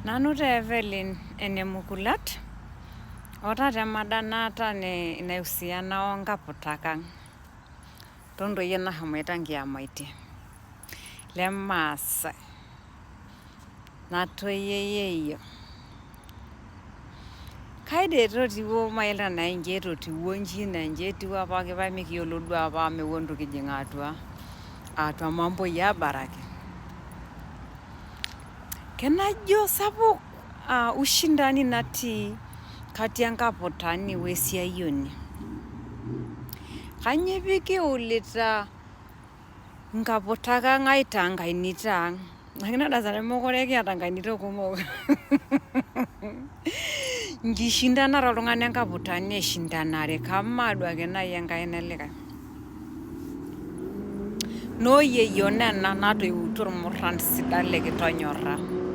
Nanu taa Evelyn ene Mukulat, otaa te mada naata naihusiana o nkaputak ang' toontoyie nashomoita nkiamaitie lemaasai natoyio yeyio. Kai dii etotiwuo mayiolo tenaa inji etotiwuo inji naa inji etiu apake pae mikiyiolo duo apa amu mewuon itu kijing atua atua mambo abaraki. Kenajo sapuk ushindani natii kati enkaputani we siayioni. Kanyoo pee kiulita nkaputak ang aitaa nkainita ang? Lakini ore nemekure kiata nkainito kumok. Nkishindanare oltung'ani enkaputani aishindanare kamaa duake nai enkaina elikae. Noo yieyio nena natoiutuo irmurran sidan likitonyorra.